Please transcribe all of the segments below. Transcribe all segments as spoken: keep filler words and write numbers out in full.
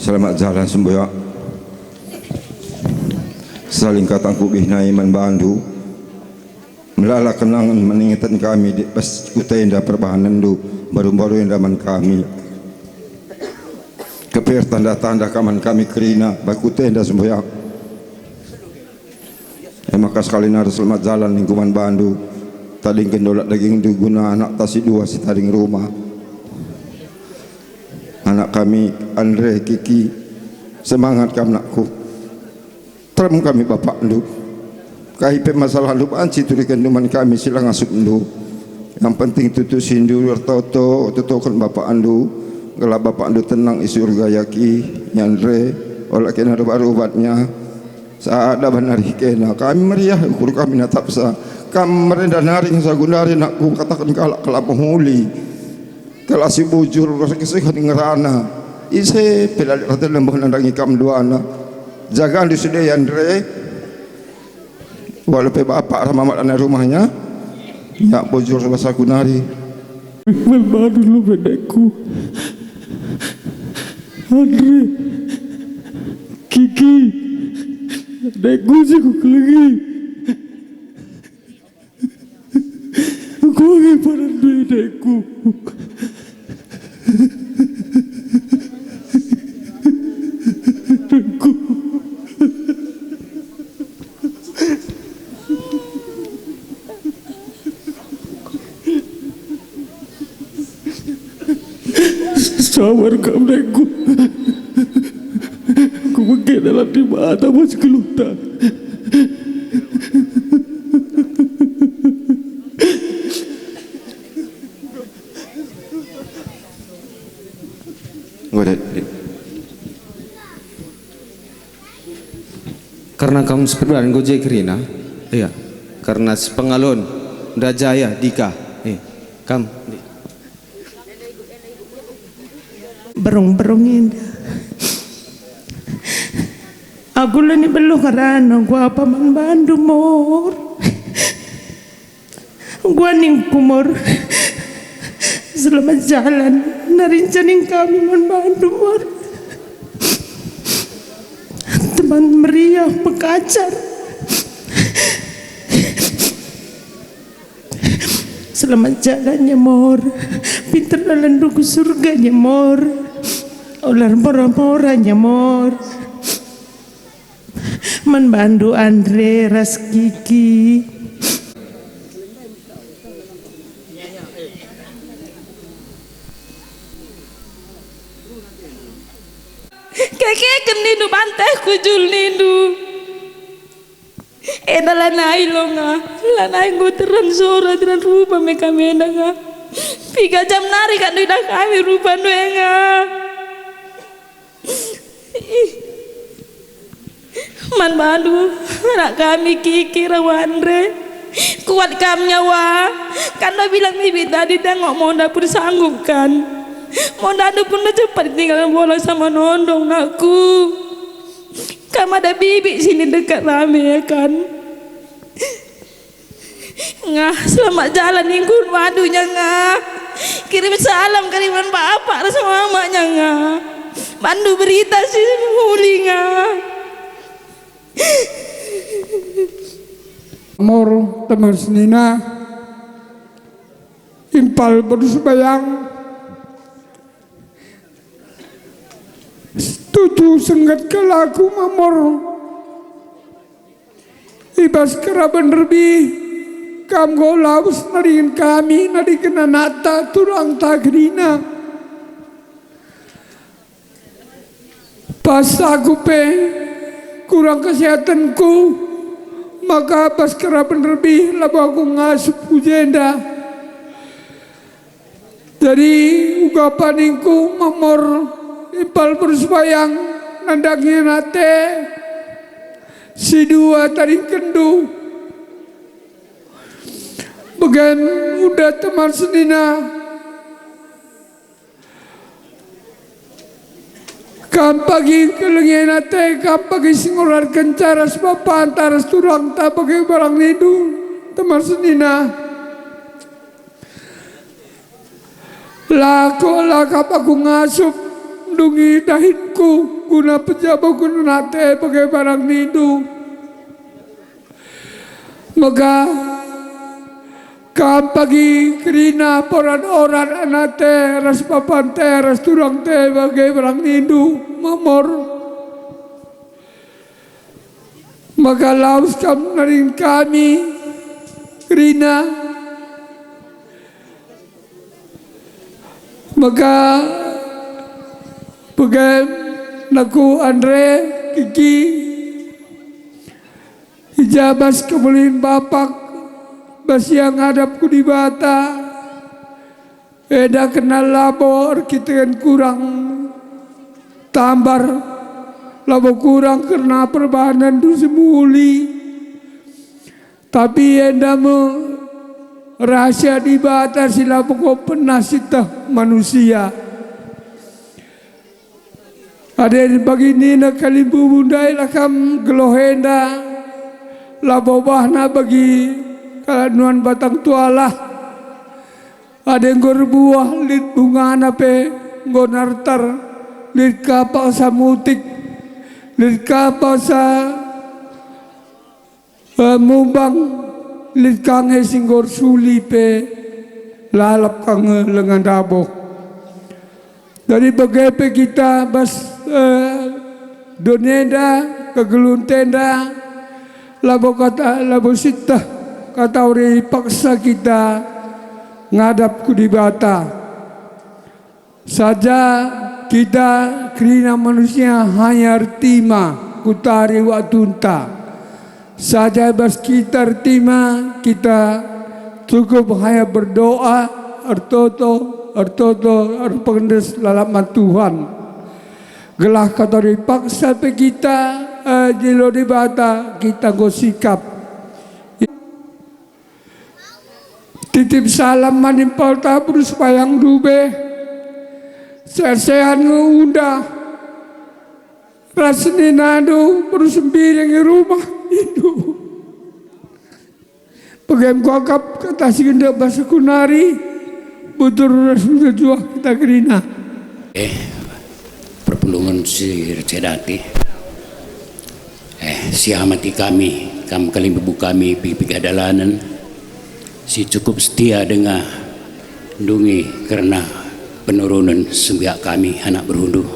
Selamat jalan sembuyak. Saling katangku bih nai man bandu. Melala kenangan meningeten kami di bas kuta enda perbahanenndu, baru-baru enda man kami. Keper tanda-tanda kaman kami kerina, bas kuta enda sembuyak. E maka sekali nari selamat jalan ningku man bandu. Tadingken dolak dagingndu guna anakta si dua si tading rumah. Anak kami, Andre, Kiki, semangat kam nakku. Terem kami bapakndu. Kai pe masalahndu banci turikenndu man kami si la ngasupndu. Yang penting tutusindu ertoto, totoken bapakndu, gelah bapakndu tenang i surga ya Ki, ya Andre, ola kena rubat-rubatnya. Sada banari kena, kami meriah ukur kami natapsa. Kam merenda nari sagu nari nakku kataken kalak-kalak mehuli. Kalak si bujur ras kesusahen ngerana. Ise pe la lit ate lembeh nandangi kam duana. Jagandu si dea, Andre. Walau pe bapak ras mama dana rumahnya. Ya bujur ras aku nari. Mal badu lu bedekku. Andre. Kiki. Dekku si kukelengi. Kuagi padan bedekku. Bedekku. Sabar kam, Dengku. Kubege dalan Dibata bas geluhta. Enggo, Dek, Dek. Kerna kam seperbadan goje kerina, iya. Kerna sepengalon, ndrajaya, dika, eh, kam. Berung-berung enda. Aku la ni beluh ngerana, ku apa man bandu, Mor. Guaning ku, Mor. Selamat jalan. Narinca ning kami man bandu, Mor. Teman meriah mekacar. Selamat jalan ya, Mor. Pinter dalanndu ku surga ya, Mor. Ola mora-mora ya, Mor. Man bandu Andre ras Kiki. Kekeken nindu banteh ku jul nindu. Enda lanai lo nga, lanai enggo teran sora, teran rupa me kami enda nga. Piga jam nari kak ndu idah kami rupandu e nga. Ih. Man bandu, anak kami Kiki ras Andre. Kuat kam nyawa. Kan la bilang bibi tadi dengok monda pun sanggup kan. Mondandu pun la cepat tinggal bola sama nondong nakku. Kam ada bibi sini dekat rame ya kan. Ngah, selamat jalan ningkun waduhnya ngah. Kirim salam kariman bapak ras mamanya ngah. Bandu berita si mehuli ngah. Mor teman senina, impal berus bayang. Tutu sengget kal aku mamor. I bas keraben rebi, kam enggo lawes nadingken kami, nadingken anakta, turangta kerina. Pas aku pe kurang kesehatenku, maka bas keraben rebi labo aku ngasup ku jenda. Jadi, uga paningku mamor impal bersembayang nandangi ate si dua tadingkenndu. Begen udah teman senina. Kam pagi kelengen ate, kam pagi si ngurarkenca ras bapanta ras turangta bage barang nindu, teman senina. Lako, la kap aku ngasup, Dungi dahinku guna pejabuken ate bage barang nindu. Maka kam pagi kerina porat-orat anate ras papante ras turangte bage barang nindu mamor. Maka lawes kam nari kami kerina. Maka bage nakku Andre, Kiki, i ja bas kemulian Bapak, bas ia ngadap ku Dibata, enda kena labo erkiteken kurang tambar, labo kurang kerna perbahanenndu semuli. Tapi enda me rahasia Dibata si labo enggo pernah sieteh manusia. Adi bagina kalimbubu ndai la kam geluh enda, labo bahna bagi kalak nuan batang tualah. Adi enggo erbuah lit bungana pe enggo nartar, lit ka paksa mutik, lit ka paksa eh, mumbang, lit ka nge si enggo ersuli pe lalap ka nge lenga ndabuh. Jadi bage pe kita bas, eh, doni enda, kegeluhenta enda, labo kata, labo sieteh kata uri paksa kita ngadap ku Dibata. Saja kita kerina manusia hanya ertima kutari waktunta. Saja bas kita ertima kita cukup hanya berdoa, ertoto, ertoto, erpengendes lalap man Tuhan. Gelah kata dipaksa pe kita, eh, jelo Dibata, kita enggo sikap. Titip salam man impalta beru Sebayang Dube. Sehat-sehat nge unda ras seninandu beru Sembiring i rumah indu. Pegem kuakap kata si gendek bas aku nari, butur ras mejuah kita kerina. Eh, perpulungen si ercedati. Eh, siamati kami, kam kalimbubu kami, piga-piga dalanen, si cukup setia denga ndungi kerna penurunen sembiak kami, anak berundu.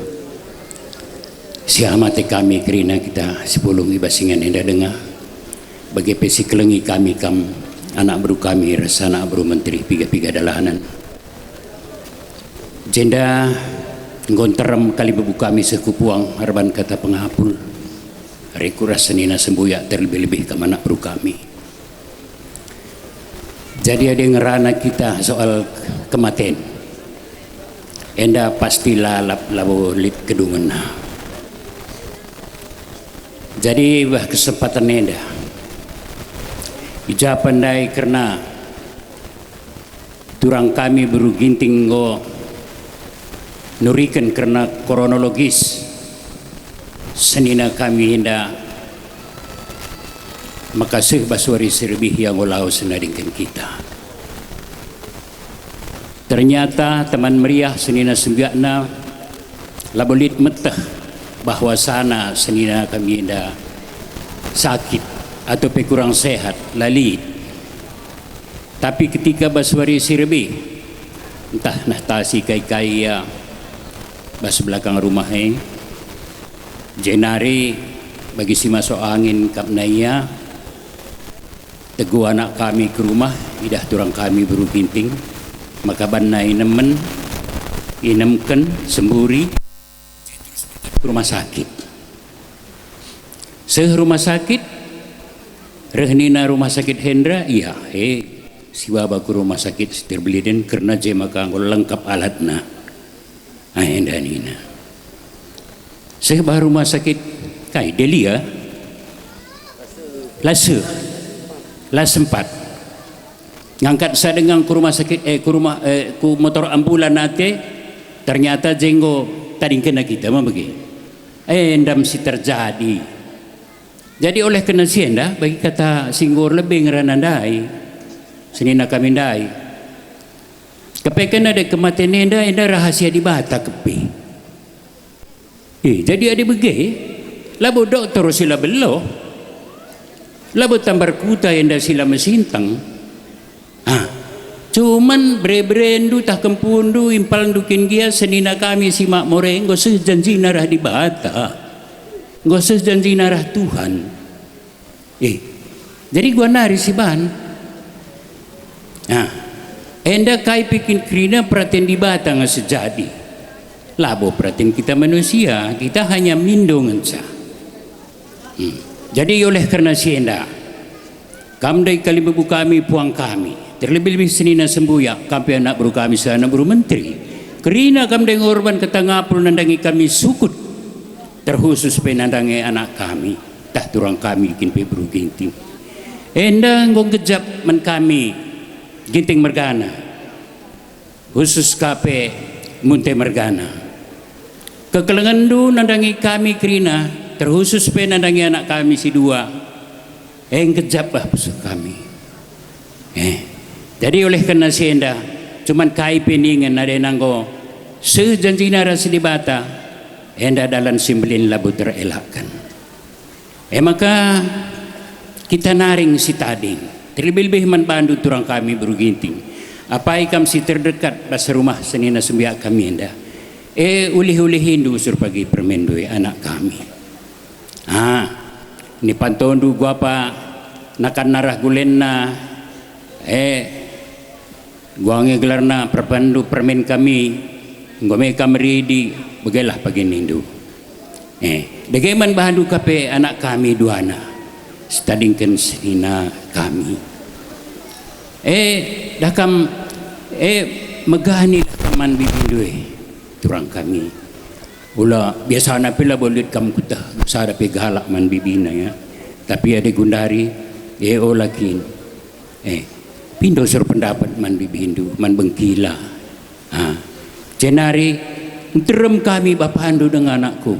Siamati kami kerina kita si pulung i bas ingan enda denga, bage pe si kelengi kami kam, anak beru kami, ras anak beru menteri, piga-piga dalanen. Jenda enggo nterem kalimbubu kami seh ku puang erban kata pengapul. Rikut ras senina sembuyak terlebih-lebih kam anak beru kami. Jadi adi ngerana kita soal kematen, enda pasti lalap labo lit kedungenna. Jadi bah kesempatan enda, i ja pe ndai kerna turang kami beru Ginting enggo nuriken kerna kronologis senina kami enda maka seh bas wari si lebih ia enggo lawes nadingken kita. Ternyata teman meriah senina sembiakna labo lit meteh bahwasana senina kami enda sakit atau pe kurang sehat, la lit. Tapi ketika bas wari si lebih, ntah nahtasi kai-kai ia bas belakang rumah e, jenari bagi si masuk angin kapna ia, teguh anak kami ke rumah, idah turang kami beru Ginting, maka banna inemen, inemken, semburi, ke rumah sakit. Seh rumah sakit, reh nina rumah sakit Hendra, ia, he, siwaba ku rumah sakit si terbelin kerna je maka enggo lengkap alatna. Ah, enda nina. Seh bah rumah sakit kai, Delia? La seh, la sempat. Ngangkat sa denga ku rumah sakit, eh, ku rumah, eh, ku motor ambulan ate, ternyata je enggo tadingkenna kita me bage. Eh, ndam si terjadi. Jadi oleh kerna si enda, bagi kata si enggo erlebe ngerana ndai, senina kami ndai. Kepeken adi kematen enda, enda rahasia Dibata kepe. Eh, jadi adi bage, labo doktor si la beluh, labo tambar kuta enda si la mesinteng. Ah, cuman bere-berendu tah kempundu, impalndu kin gia senina kami si makmur e enggo seh janjina rah Dibata, enggo seh janjina rah Tuhan. Eh, jadi gua nari si ban. Nah, enda kai pe kin kerina peraten Dibata nge sejadi. Labo peraten kita manusia, kita hanya mindo ngenca. Hmm. Jadi oleh kerna si enda, kam ndai kalimbubu kami, puang kami, terlebih-lebih senina sembuyak, kam pe anak beru kami seh anak beru menteri. Kerina kam ndai ngorban kata ngapul nandangi kami sukut, terkhusus pe nandangi anak kami, tah turang kami kin pe beru Ginting. Enda enggo ngejap man kami Ginting mergana, khusus ka pe Munte mergana. Kekelengenndu nandangi kami kerina, terkhusus pe nandangi anak kami si dua, e ngejaplah pusuh kami. Eh, jadi oleh kerna si enda, cuman kai pe ningen adi enggo seh janjina ras Dibata, enda dalan si mbelin labo terelakken. E maka, kita naring si tading, terlebih-lebih man bandu turang kami beru Ginting. Apai kam si terdekat bas rumah senina sembuyak kami enda. E, ulih-ulihindu usur pagi permenndu e, anak kami. Ah, nipantondu guapa nakan narah gulenna, e, gua nge gelarna perpenndu permen kami, enggo me kam ridi, begelah pagi nindu. Eh, dage man bandu ka pe anak kami duana, sitadingken senina kami. Eh, dah kam, eh, megahni dah kam man bibindu e, turang kami. Ula biasana pe labo lit kam kuteh sada pe galak man bibina, ya. Tapi adi gundari, eh, ola kin. Eh, pindo sor pendapat man bibindu, man bengkila. Ha. Jenari nterem kami bapandu denga anakku.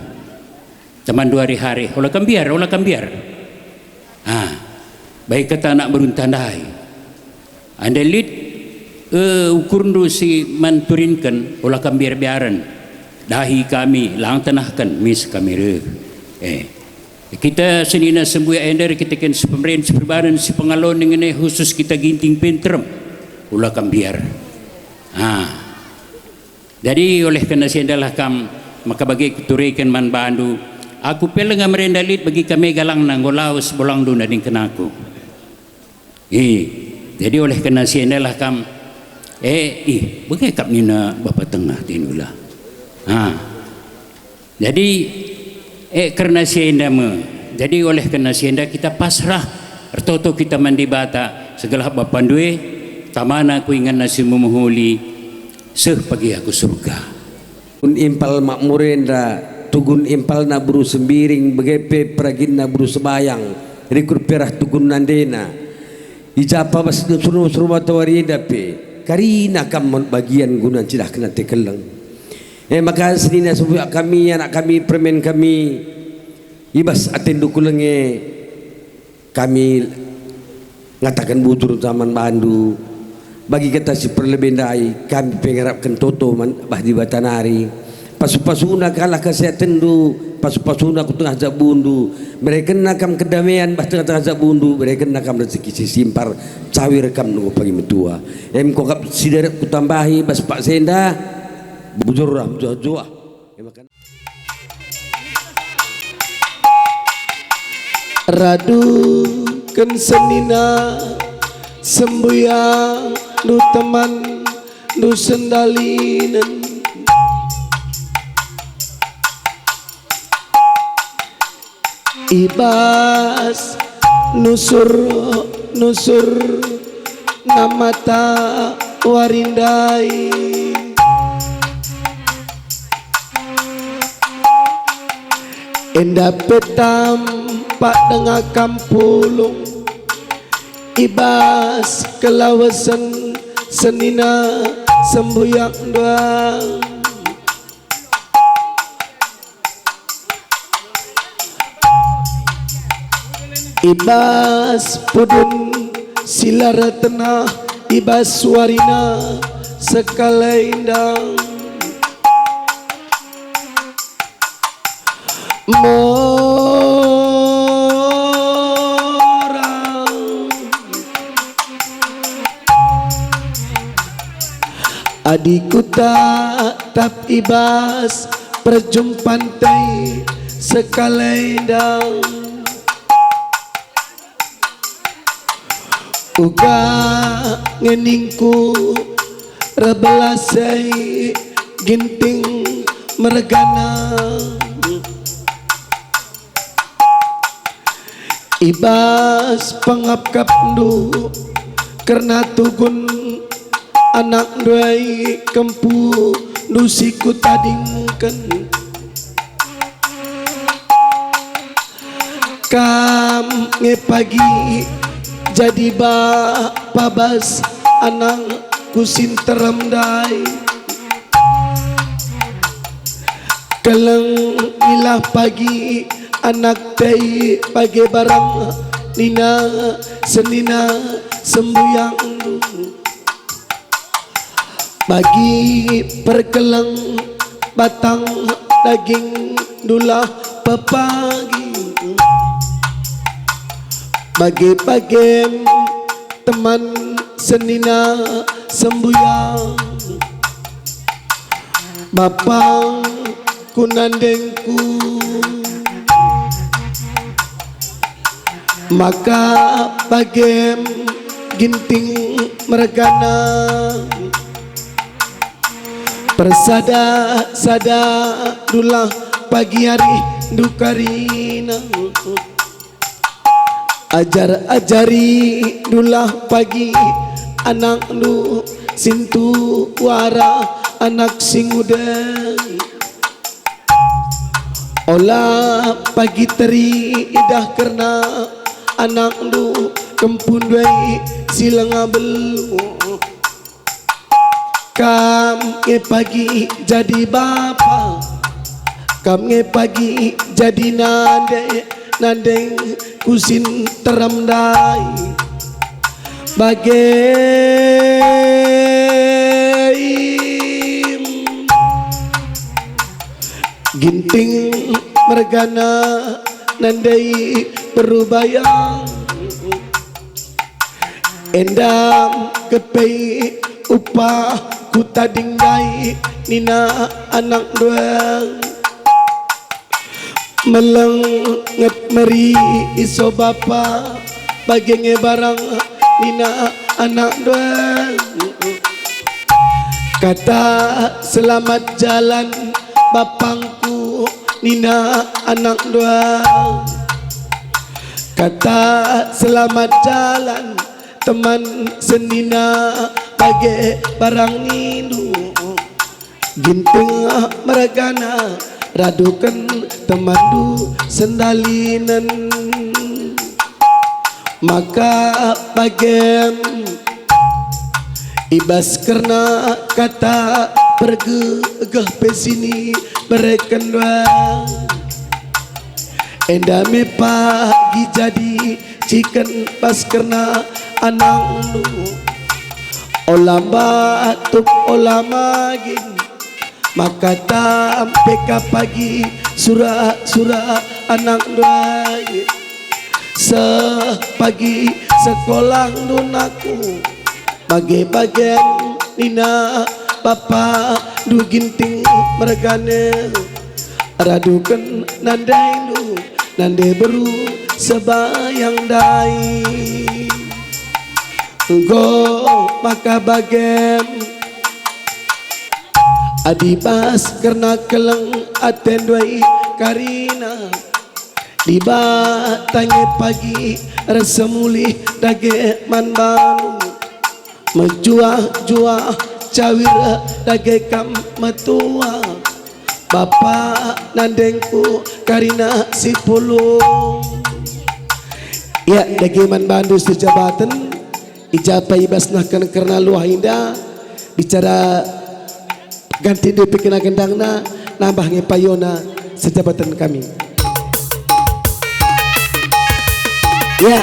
Temanndu ari-ari, ola kam mbiar, ola kam mbiar. Ha. Bage kata anak berunta ndai. Enda lit, eh, ukurndu si man turinken, ola kam mbiar-biaren. Dahi kami, lang tenahken, mis kami reh. Eh. Kita senina sembuyak enda erkiteken si pemeren, si perbahan, si pengalon ningen e khusus kita Ginting pe nterem. Ola kam mbiar. Ah. Jadi oleh kerna si endalah kam maka bage kutureken man bandu, aku pe langa merenda lit bagi kami galangna enggo lawes bolangndu nadingken aku. Ih, jadi oleh kerna si endalah kam, eh, ih, bage kap nina bapa tengah tinula. Ha. Jadi, eh, kerna si enda me. Jadi oleh kerna si enda kita pasrah, ertoto kita man Dibata, segelah bapandu e, tamana ku inganna si mehuli, seh pagi aku surga. Tugun impal makmur enda, tugun impalna beru Sembiring, bage pe peraginna beru Sebayang, rikut pe rah tugun nandena. I ja pe bas nusur-nusur matawari enda pe, karina kam man bagian guna ncidahken ate keleng. E maka senina sembuyak kami, anak kami, permen kami, i bas atendu keleng e, kami ngataken bujur man bandu, bagi kata si perlebe ndai, kami pe ngarapken toto man bah Dibata nari. Pasu-pasuna kalak kesehatenndu, pasu-pasuna ku tengah jabundu, berekenna kam kedamean bah tengah-tengah jabundu, berekenna kam rezeki si simpar, cawir kam nunggu pagi metua. Em kap si derek kutambahi bas paksa enda, bujurlah mejuah-juah. Em akan Raduken senina, sembuyangndu teman, ndu sendalinen. I bas nusur-nusur na matawari ndai. Enda pe tampak denga kam pulung i bas kelawesen senina sembuyak ndai. I bas pudun si la ertenah, i bas warina sekalenda. Morang. Adi kutatap i bas perjumpan ndai sekalenda, uga ngeningku erbelas ai Ginting mergana. I bas pengapkapndu kerna tugun anakndu ai kempundu si kutadingken. Kam nge pagi jadi bapa bas anakku si nterem ndai. Keleng ilah pagi anak ndai bage barang nina senina sembuyangndu. Bagi perkeleng batang dagingndulah pepagi. Bage-bagem teman senina sembuyang. Bapangku nandengku, maka bagem Ginting mergana. Persada-sadandulah pagi arihndu karina. Ajar-ajarindulah pagi anakndu si ntua arah anak si nguda. Ola pagi teridah kerna anakndu kempundu ai si langa belu. Kam nge pagi jadi bapa, kam nge pagi jadi nande, nandengku si nterem ndai. Bage Ginting mergana nandai beru bayang. Enda kepe upah kutading ndai nina anakndu. Melenget meri iso bapa, bage nge barang nina anakndu. Kata selamat jalan bapangku nina anakndu. Kata selamat jalan teman senina bage barang nindu. Ginting mergana raduken temanndu sendalinen. Maka bagem i bas kerna kata pergegeh pe sini bereken dua. Enda me pagi jadi ciken bas kerna anakndu. Ola mbatuk, ola magin, maka tampe ka pagi sura-sura anakndu ai. Seh pagi sekolahndu naku, bage-bagen nina bapandu Ginting mergana. Raduken nandaindu, nande beru sebayang ndai. Enggo maka bagem, adi bas kerna keleng atendu ai karina, Dibata nge pagi ersemulih dage man bandu. Mejuah-juah cawir dage kam metua. Bapa nandengku karina si pulung. Ya, dage man bandu sejabaten, i ja pe i bas nahken kerna luah enda, bicara ganti ndepe kena gendangna, nambah nge payona sejabaten kami. Ya,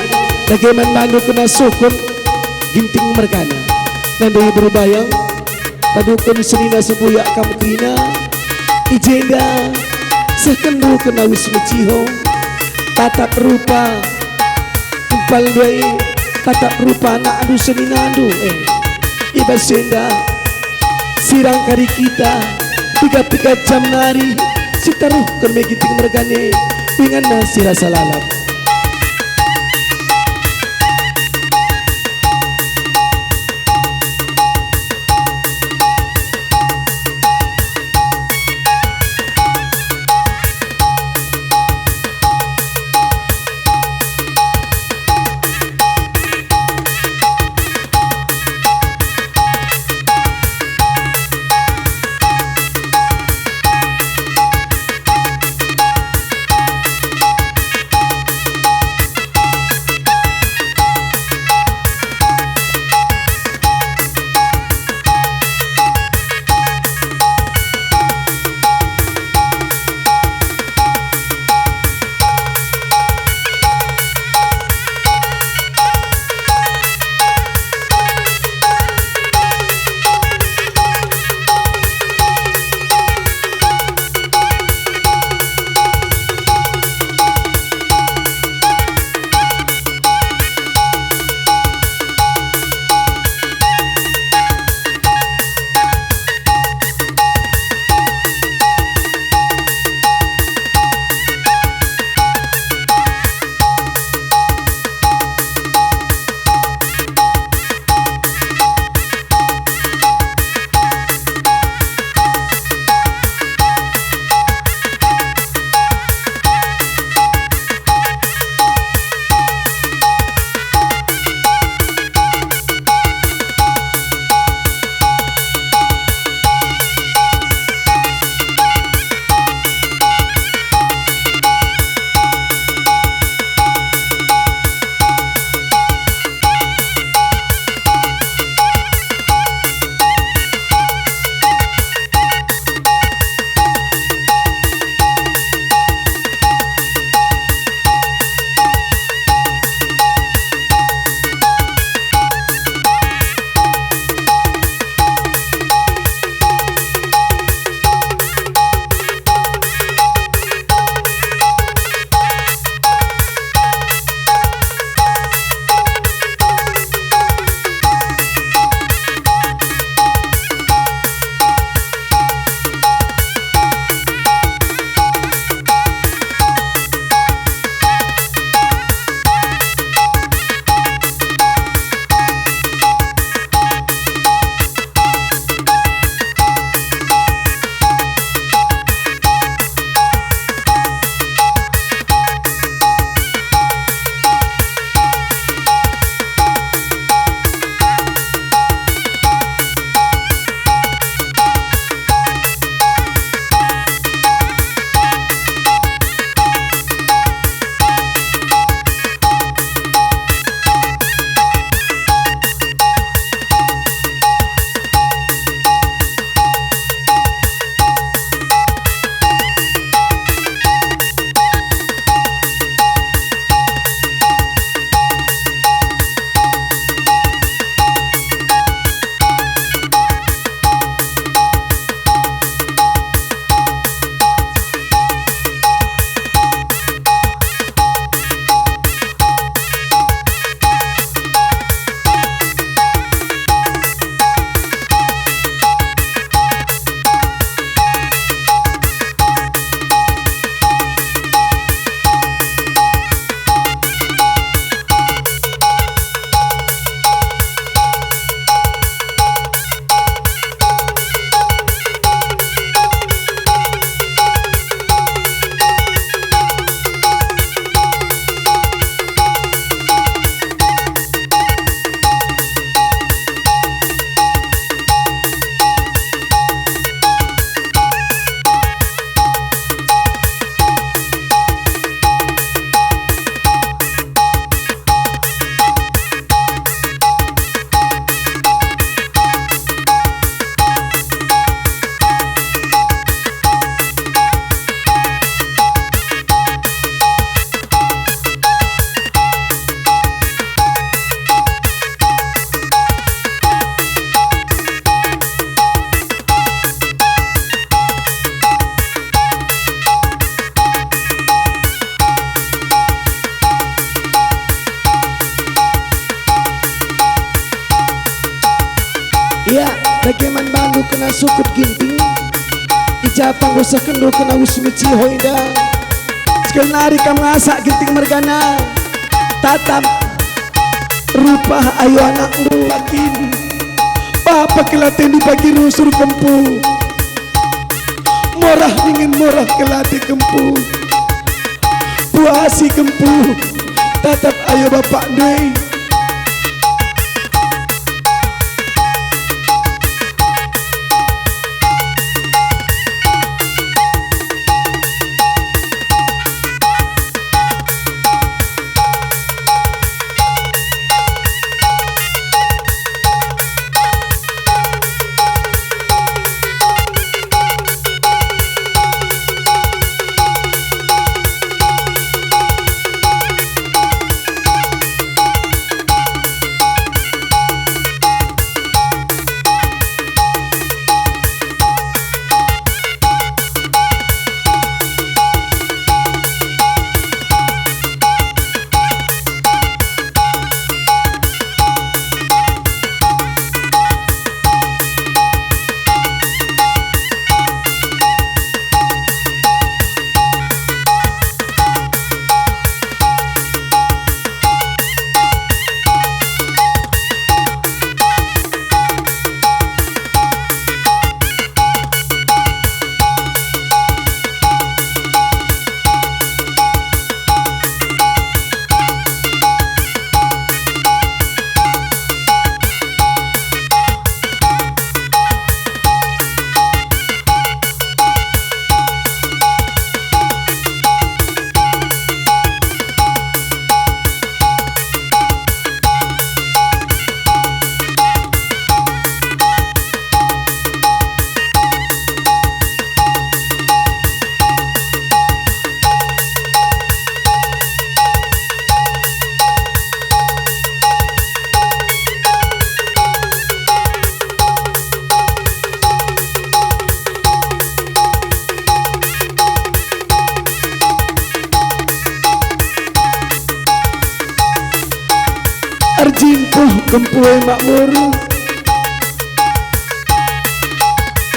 dage man bandu kena sukun Ginting mergana. Nandai beru bayang, raduken senina sembuyak kam kerina. I jenda, Sehken ruh kena wis meciho tatap rupa, empal ndai tatap rupa anakndu seninandu, eh. I bas enda, sirang kari kita, piga-piga jam nari, sitaruhken me ginting mergane, inganna si rasa lalap. kena sukut Ginting, i ja pang ngusahkenndu kena Usmiciho enda. Sekali nari kam ngasak Ginting mergana, tatap rupa ayo anakndu. Bapa kelatendu bagi rusur Kempu. Morah dingen morah kelate Kempu. Puasi Kempu, tatap ayo bapakndu e. Erjimpuh Kempu e makmur.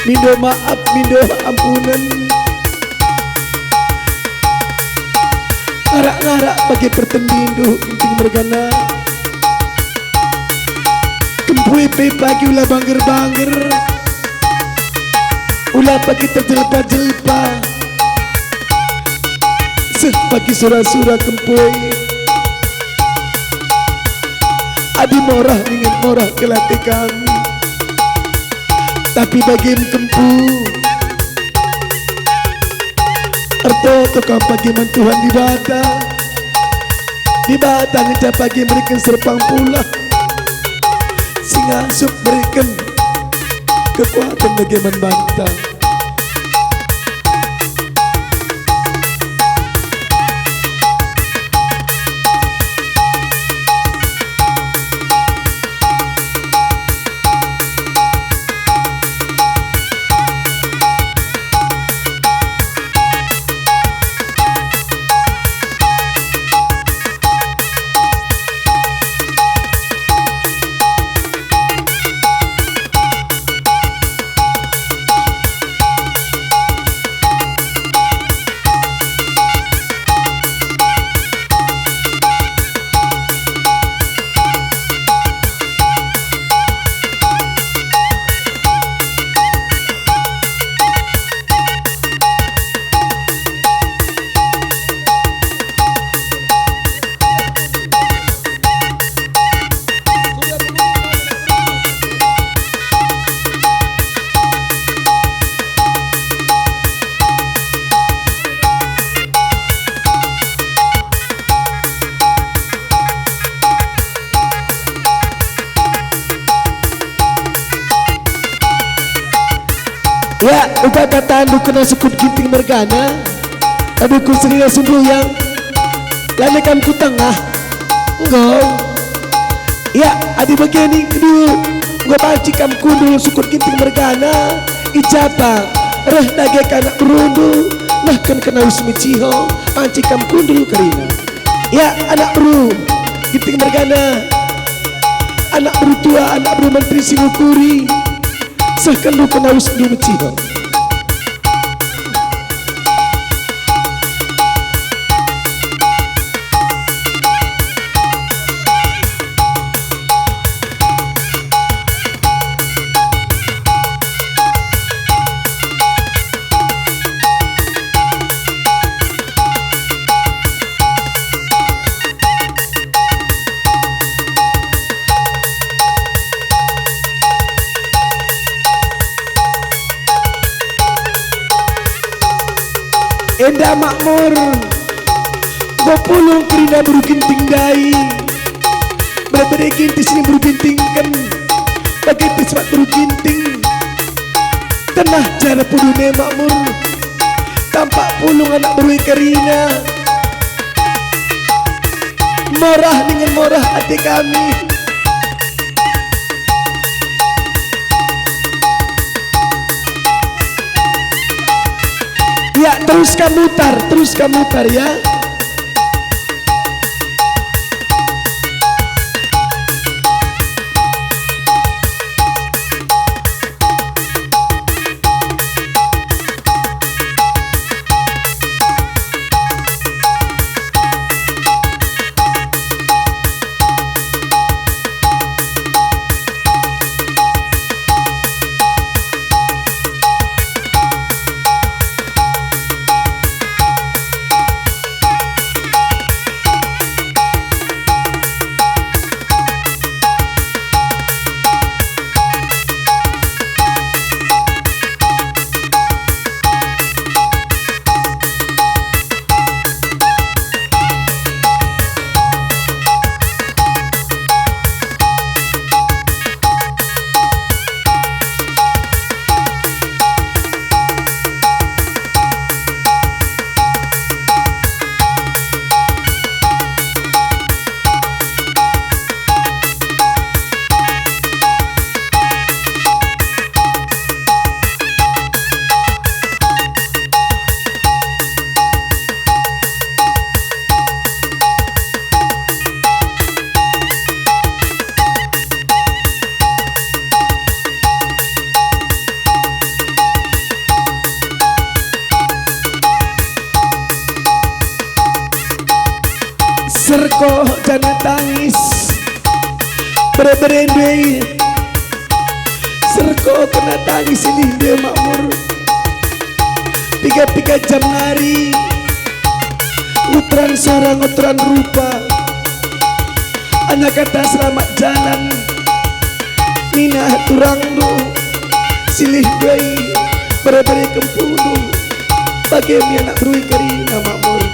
Mindo maap, mindo ampunen. Ngarak-ngarak bage pertendindu, Ginting mergana. Kempu e pe bagi ula bangger-bangger. Ula bagi terjelpa-jelpa. Seh bagi sura-sura Kempu e. Adi morah ningen morah kelate kami. Tapi bagim Kempu. Ertoto kam bagi man Tuhan Dibata. Dibata ngenca bagi mereken serpang pulah. Si ngasup mereken kekuatan bagi man banta. Ya, uga katandu kena sukut Ginting mergana. Aduh, ku senina sunduyang. Lana kam ku tengah. Enggo. Ya, adi bage ning kedu, enggo banci kam kundul sukut Ginting mergana. I ja pang reh dage ka anak berundu, nehken kena Usmiciho, banci kam kundul kerina. Ya, anak beru Ginting mergana, anak beru tua, anak beru menteri si ngukuri. Sehken rukun arusndu meciho. Enda makmur, enggo pulung kerina beru Ginting ndai. Bere-bere Ginting si beru Gintingken, bage pe sepat beru Ginting. Tenah cara pudune makmur, tampak pulung anak beru e kerina. Morah dingen morah ate kami. Ya, terus kam mutar, terus kam mutar, ya. Serko janah tangis, bere-bere ndai. Serko kena tangis ini ndai makmur. Piga-piga jam nari, nguteran sora, nguteran rupa. Hanya kata selamat jalan, nina turangndu, silih ndai, bere-bere kempundu, bage me anak beru e kerina makmur.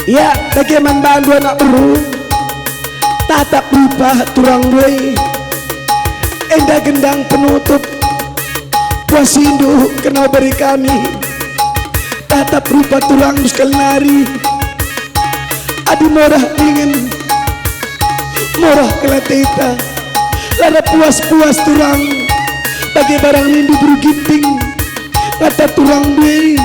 Ya, dage man bandu anak beru, tatap rupa turang ndai. Enda gendang penutup, puasindu kena beri kami. Tatap rupa turang sekali nari. Adi morah dingen, morah kelateta. Lara puas-puas turang, bage barang nindu beru Ginting, ngata turang ndai.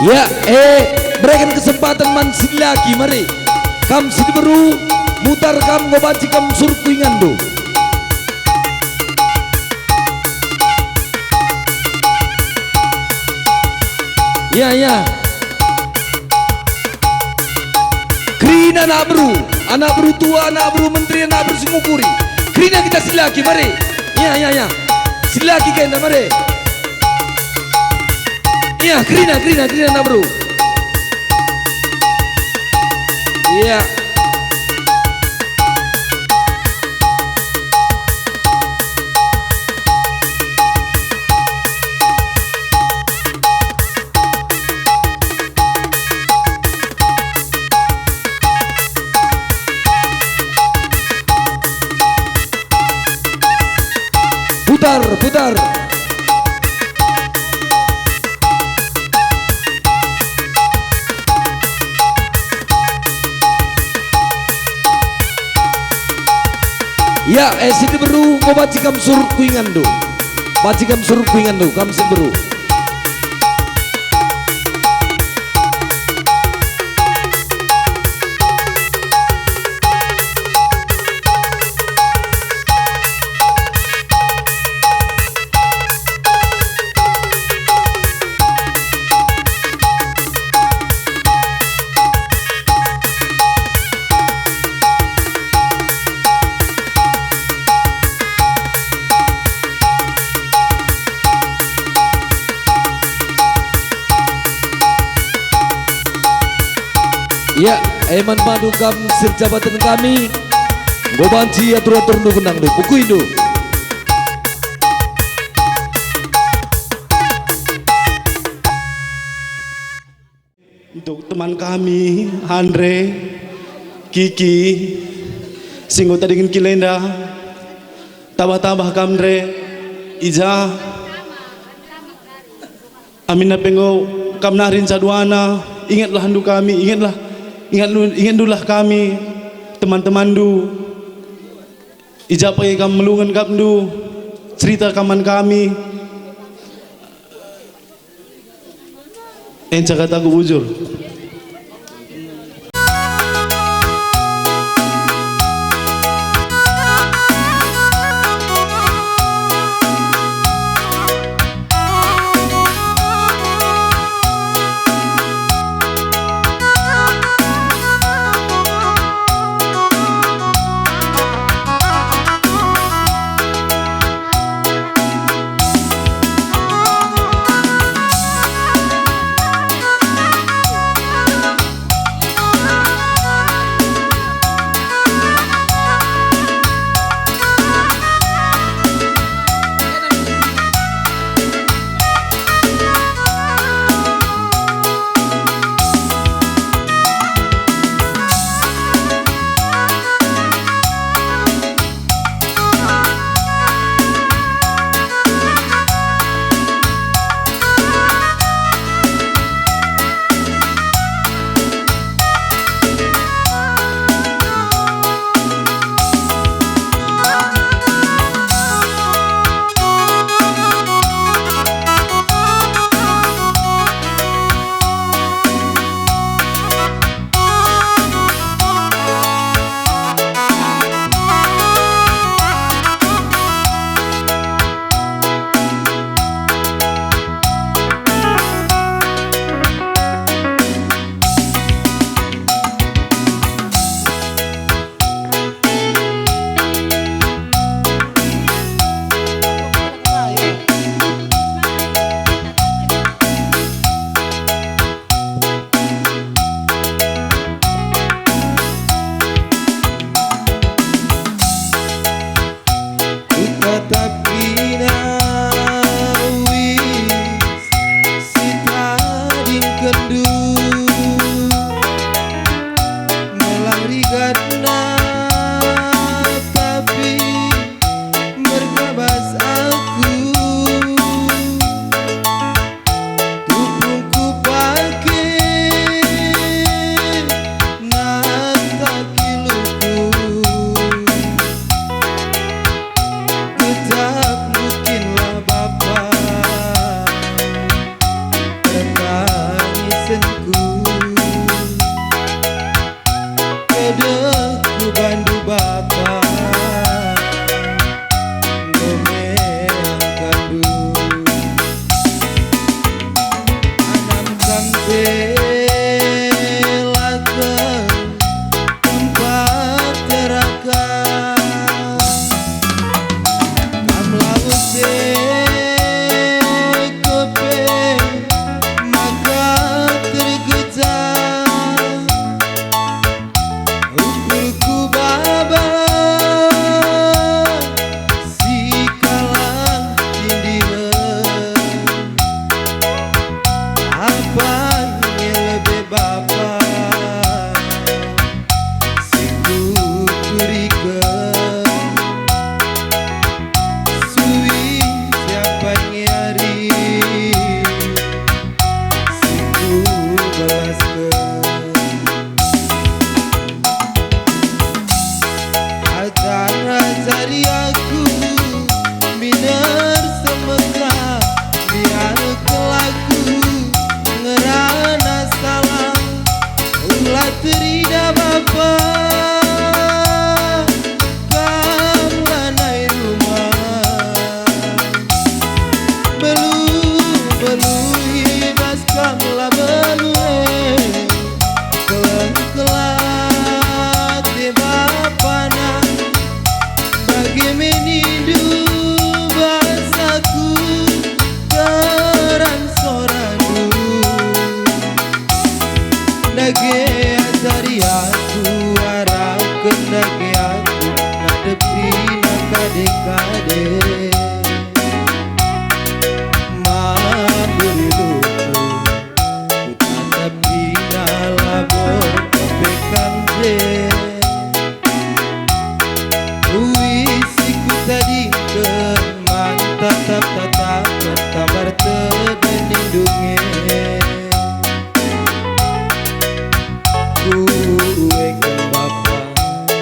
Ya, eh, bereken kesempatan man si dilaki, mari. Kam si diberu, mutar kam enggo banci kam surut ku inganndu. Ya, ya. Kerina anak beru, anak beru tua, anak beru menteri, anak beru singukuri. Kerina kita si dilaki, mari. Ya, ya, ya. Si dilaki kenda, mari. Ya, kerina, kerina, kerina anak beru. Ya. Putar, putar. Ya, eh, si diberu, enggo banci kam surut ku inganndu. Banci kam surut ku inganndu, kam si diberu. Ya, eh, man bandu kam si erjabaten kami, enggo banci atur-aturndu genangndu, pukuindu. Untuk teman kami, Andre, Kiki, si enggo tadingen Kilenda, tabah-tabah kam, Andre, i ja. Aminna pe enggo kam nari nca duana, ingetlah ndu kami, ingetlah, ingetndu, ingetndulah kami, teman-temanndu. I ja pe kam melungen kapndu, cerita kam man kami. Enca kataku bujur. Dage ajari aku, arahken dage aku, ngadepina kade-kade. Mandu rinduku, kutatap kerina labo pe kam je. Uis si kutadingken man tatap-tatapen, tambar tedai nindunge. Kuekam Bapa,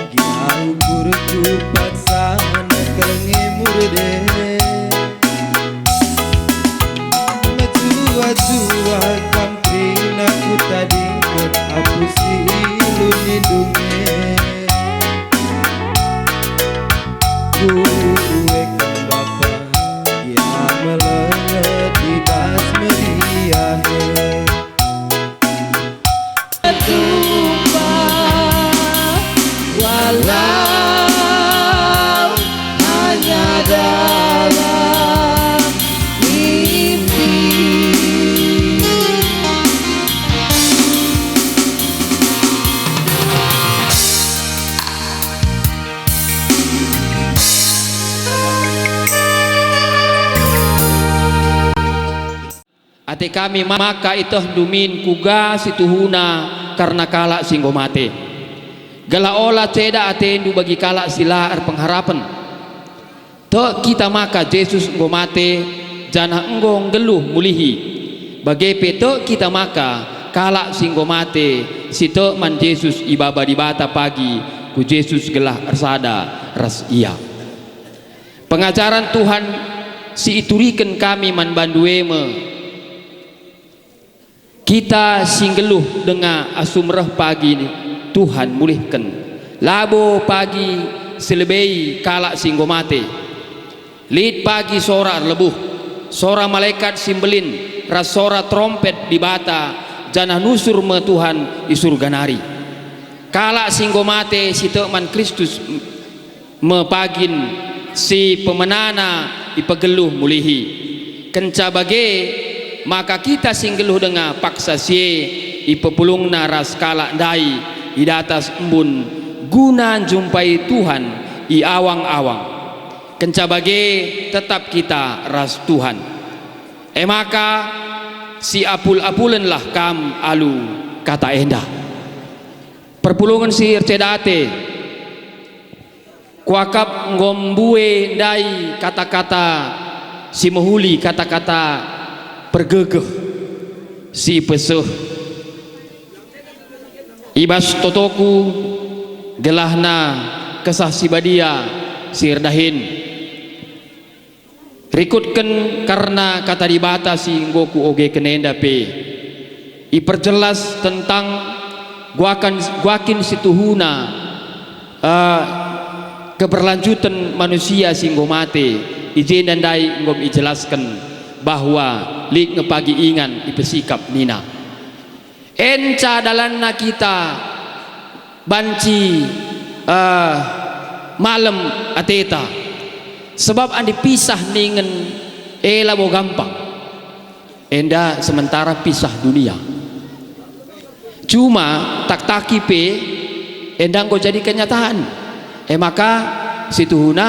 gia ukurku paksa nekel nge murde. Mejuah-juah kam kerina kutadingken, aku si ilu nindunge. Kuekam Bapa, gia melenget i bas meriah e. Tumpah, walau hanya dalam mimpi. Ate kami maka ietehndu min kuga si tuhuna kerna kalak si enggo mate, gelah ola ceda atendu bagi kalak si la erpengharapen. Tek kita maka Jesus enggo mate, janah enggo nggeluh mulihi. Bage pe tek kita maka kalak si enggo mate, si tek man Jesus ibaba Dibata pagi ku Jesus gelah ersada ras Ia. Pengajaren Tuhan si ituriken kami man bandu e me, kita si nggeluh denga asum reh pagi Tuhan mulihken, labo pagi si lebei kalak si enggo mate. Lit pagi sora erlebuh, sora malekat si mbelin, ras sora terompet Dibata, janah nusur me Tuhan i Surga nari. Kalak si enggo mate si tek man Kristus me pagin si pemenana ipegeluh mulihi. Kenca bage, maka kita si nggeluh denga paksa si e ipepulungna ras kalak ndai i datas embun guna njumpai Tuhan i awang-awang. Kenca bage, tetap kita ras Tuhan. E maka, siapul-apulenlah kam alu kata enda. Perpulungen si erceda ate, kuakap enggo mbue ndai kata-kata si mehuli, kata-kata pergegeh si ipeseh i bas totoku, gelahna Kesah Si Badia si erdahin. Rikutken kerna Kata Dibata si enggo kuogeken enda pe, iperjelas tentang guakan, guakin si tuhuna, eh, keberlanjuten manusia si enggo mate. I jenda ndai enggo ijelasken bahwa lit nge pagi ingan ipesikap nina, "Enca dalanna kita banci, eh, malem ateta, sebab adi pisah ningen e labo gampang. Enda sementara pisah dunia. Cuma taktaki pe enda enggo jadi kenyataan. E maka si tuhuna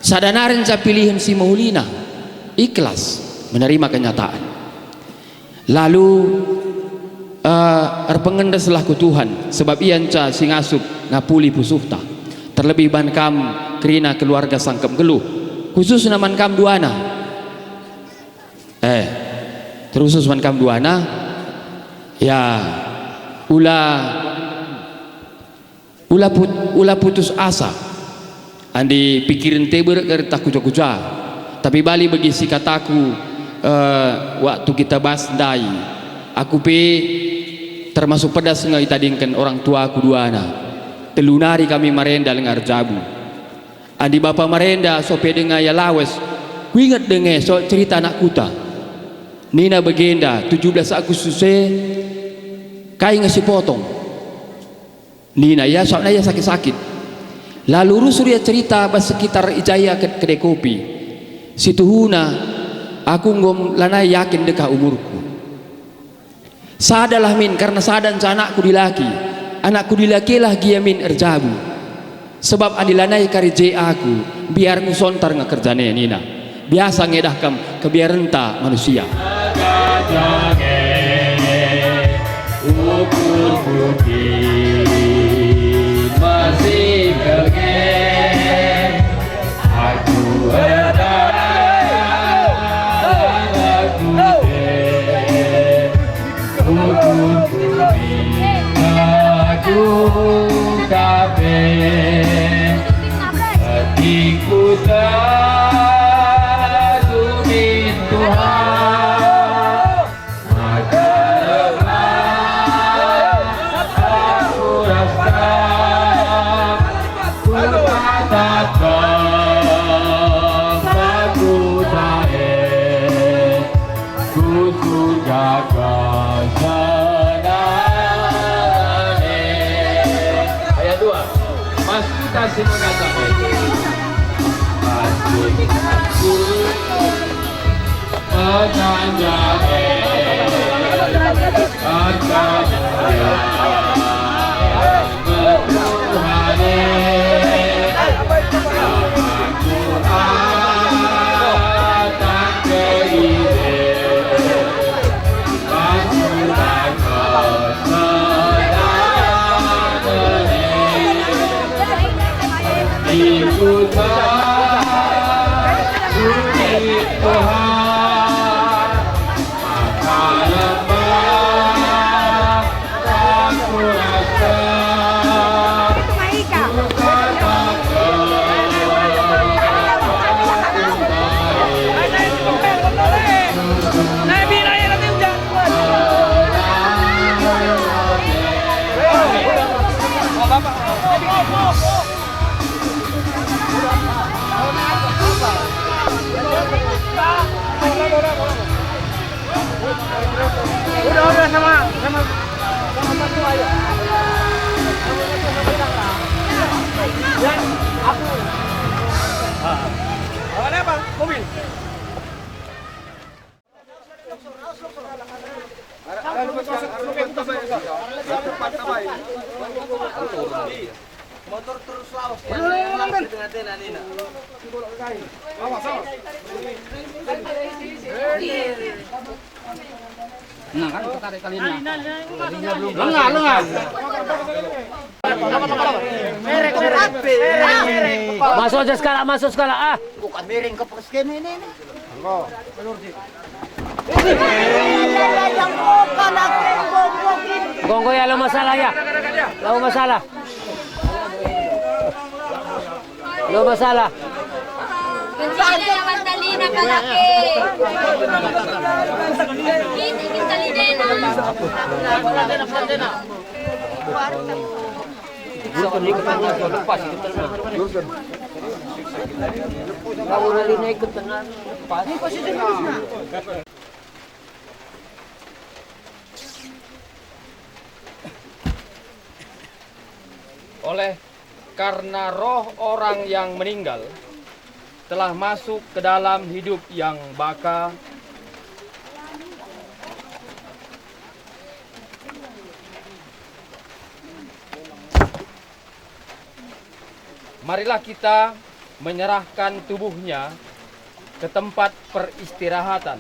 sada nari nca pilihen si mehulina, ikhlas menerima kenyataan." Lalu, eh, erpengendeslah ku Tuhan, sebab Ia nca si ngasup ngapuli pusuhta. Terlebih man kam kerina keluarga sangkep nggeluh, khususna man kam duana. Eh, terkhusus man kam duana, ya, ula Ula put-, ula putus asa. Adi pikiren te berek kari tah kuja-kuja. Tapi bali bagi si kataku, eh, waktu kita bas ndai. Aku pe termasuk pedas nge itadingken orang tuaku duana. Telu nari kami marenda langa erjabu. Adi bapa marenda sope denga ia lawes, kuinget denga so cerita anak kuta. Nina bagenda, tujuh belas Agustus e, kai nge si potong? Nina ia, sabapna ia sakit-sakit. Lalu rusur ia cerita bas sekitar i ja ia ke-, kedai kopi. Si tuhuna, aku enggo lanai yakin dekah umurku. Sadalah min, kerna sada nca anakku dilaki. Anakku dilakilah gia min erjabu. Sebab adi lanai kari je aku, mbiar kusontar nge kerjana e," nina. Biasa nge dah kam kebiarenta manusia. Aku erdalan aku dek ukur bumi aku kape. Hatiku tersumin Tuhan. Maka lemah aku rasa, kukataken bangku tahe, ku surga kesenangan e. Ayat dua. Pas kita si mengatakan, pas kita Ikuta Tuhan, maka lemah aku rasa. Udah, udah, sama, sama, sama mertua, ayo. Ya, aku. Bawa apa? Mobil. Motor terus lawas. Udah, udah, udah, udah. Awas, awas. Nah, kan ketarik kalinya. Lengah, lengah. Masuk aja sekarang, masuk sekarang, ah. Bukan miring ke pekes kene ini, ini. Gonggo ya, lo masalah ya. Lo masalah. Lo masalah. Kentalina, kentalina, kalaki. Ini kentalina. Oleh karena roh orang yang meninggal telah masuk ke dalam hidup yang baka, marilah kita menyerahkan tubuhnya ke tempat peristirahatan.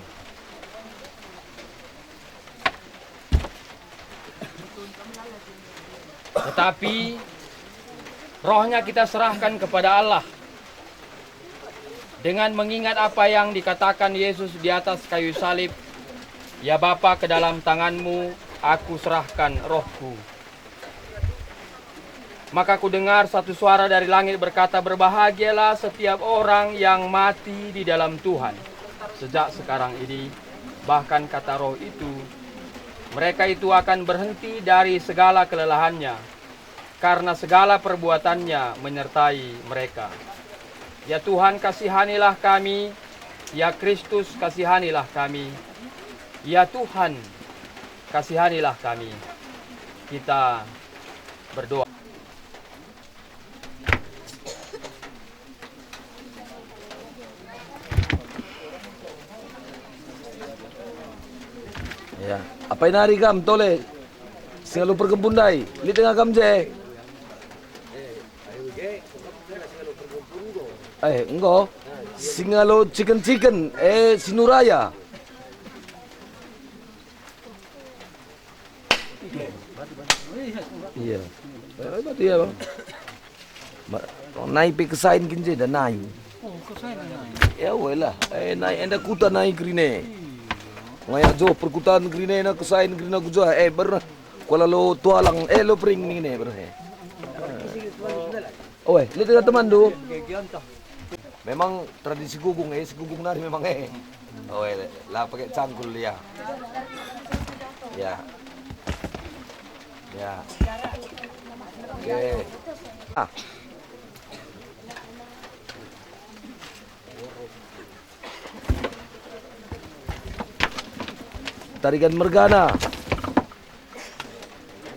Tetapi rohnya kita serahkan kepada Allah. Dengan mengingat apa yang dikatakan Yesus di atas kayu salib, "Ya Bapa, ke dalam tangan-Mu aku serahkan rohku." Maka kudengar satu suara dari langit berkata, "Berbahagialah setiap orang yang mati di dalam Tuhan sejak sekarang ini." Bahkan kata roh itu, "Mereka itu akan berhenti dari segala kelelahannya, karena segala perbuatannya menyertai mereka." Ya Tuhan, kasihanilah kami. Ya Kristus, kasihanilah kami. Ya Tuhan, kasihanilah kami. Kita berdoa. Ya, apai nari kam tole? Singalo perkempun ndai, lit denga kam je? Eh, enggo. Singalo ciken-ciken, eh, Sinuraya. Iya. Eh, berarti ya, Bang. Ma-, nai pe kesain kin je da nai. Oh, kesain nai. Ya, weh lah. Eh, nai enda kuta nai kerine. Iya. Ngaya jo perkutan kerine na kesain kerina kuja. Eh, ber-, kuala lo tualang, eh, lo pering nine ber-, eh. Oe, lit denga teman du. Memang tradisi Gugung, eh, si Gugung nari memang, eh. Oe, la pakai cangkul ya. Ya. Ya. Oke. Ah. Tarigan mergana.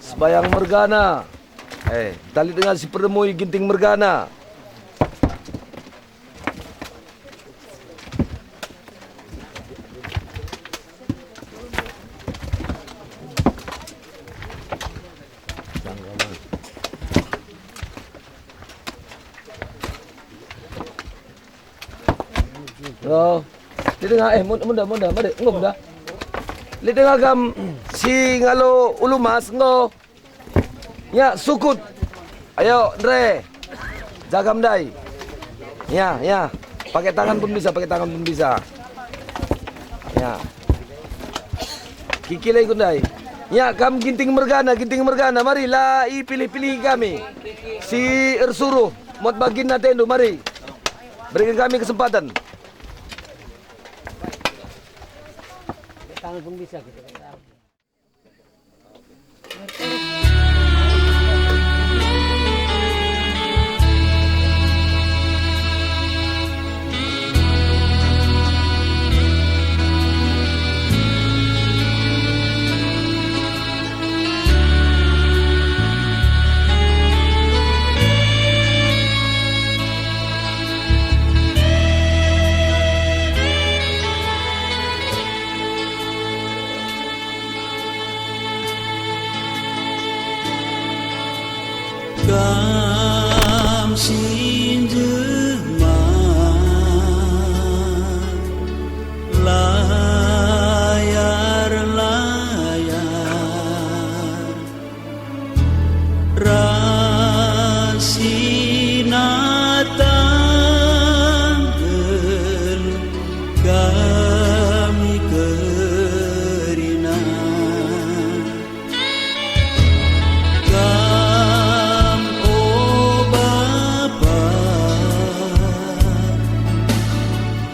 Sembayang mergana. Eh, tali denga si peremui Ginting mergana. Oh. Lit denga, eh, mun-, munda, munda, mari, enggo munda. Lit denga kam si ngalo ulu mas, enggo. Ya, sukut. Ayo, Ndre. Jagam ndai. Ya, ya. Pakai tangan pun bisa, pakai tangan pun bisa. Ya. Kiki lagi ndai. Ya, kam Ginting mergana, Ginting mergana. Mari, la ipilih-pilih kami. Si ersuruh, mot bagin atendu, mari. Berikan kami kesempatan. Tangan pun bisa gitu. Kam si njema layar-layar, ras si natang geluh kami kerina. Kam, o Bapa,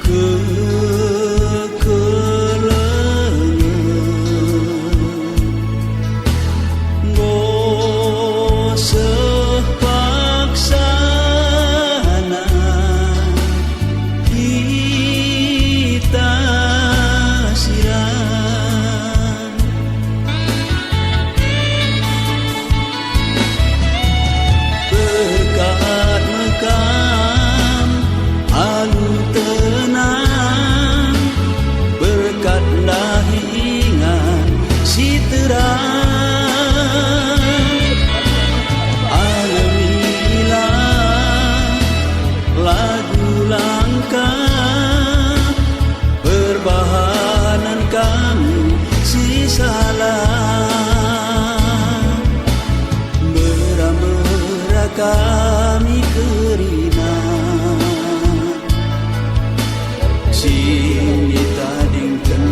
kekelengen, enggo seh paksana kita siran. Berkat me kam alu tenang, berkat ndahi ingan si terang. Alemilah lagu langkah perbahanen kami si salah, mbera-mbera kami kerina. Si tadingken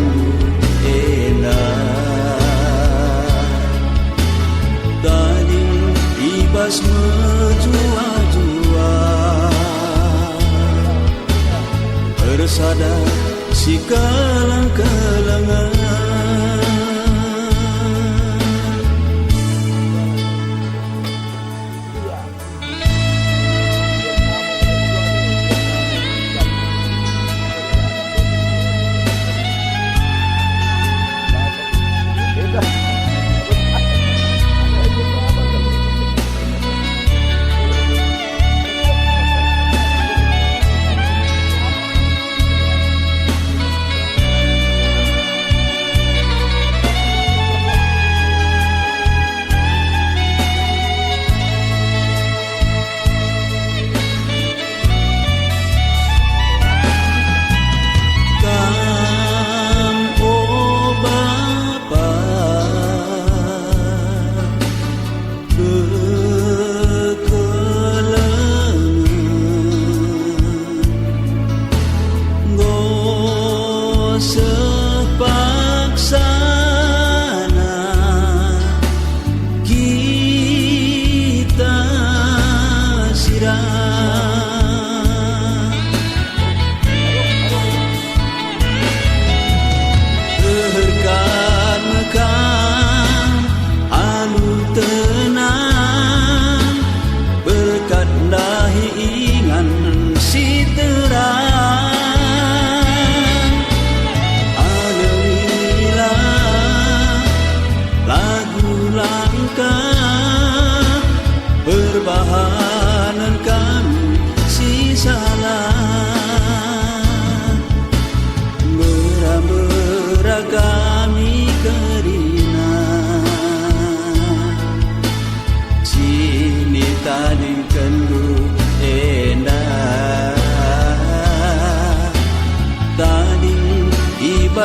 enda, tading i bas mejuah-juah. Ersada sikeleng-kelengen.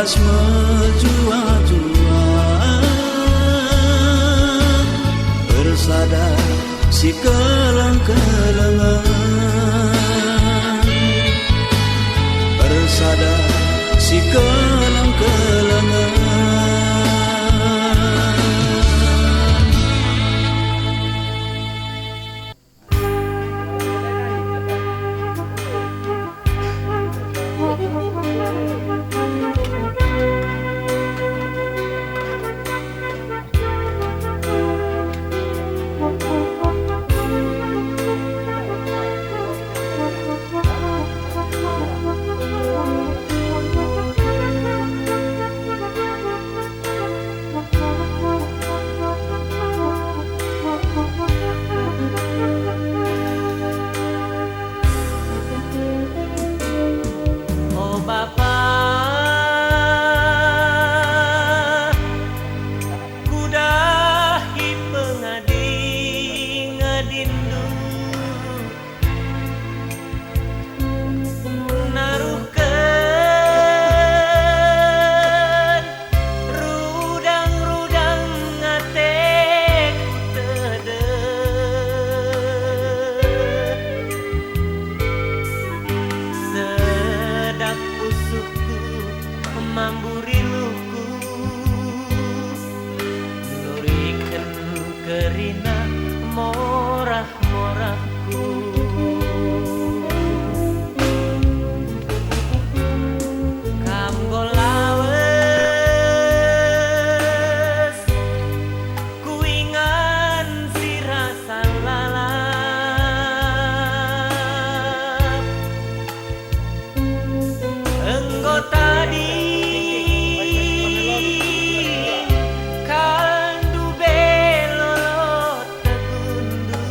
Mejuah-juah ersada sikeleng-kelengen, ersada sikeleng-kelengen. O Bapa, kudahi pengadi-ngadiNdu. Naruhken rudang-rudang ateku tedeh. Sedap pusuhku mamburi luhku, nuriken kerina morah-morahku. Kam enggo lawes, kuingan si rasa lalap. Enggo tading kalndu belo lot teguhndu.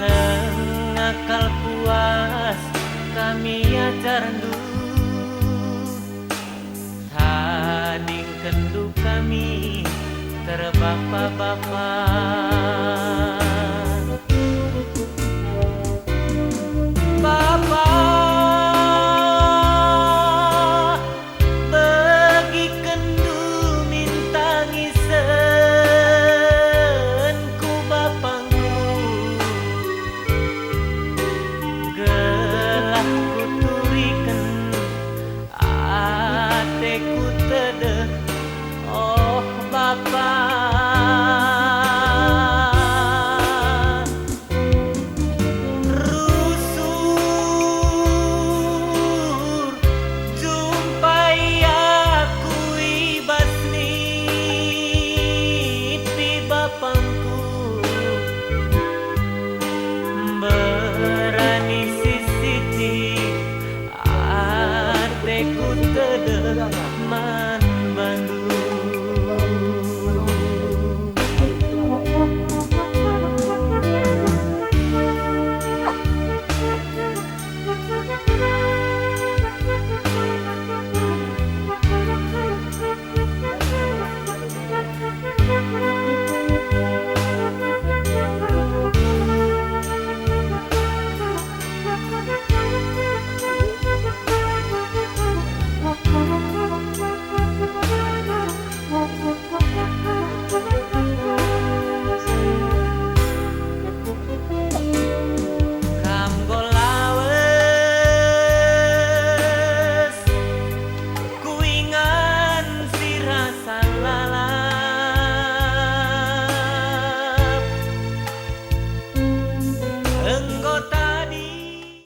Langa kal puas kami ajarndu. Tadingkenndu kami terbapa-bapa. Bapa, begikenndu min tangisenku bapangku, gelah kuturiken ateku tedeh, oh Bapa. Rusur jumpai aku i bas nipi bapangku, mberani sisiti ateku tedeh man bandu.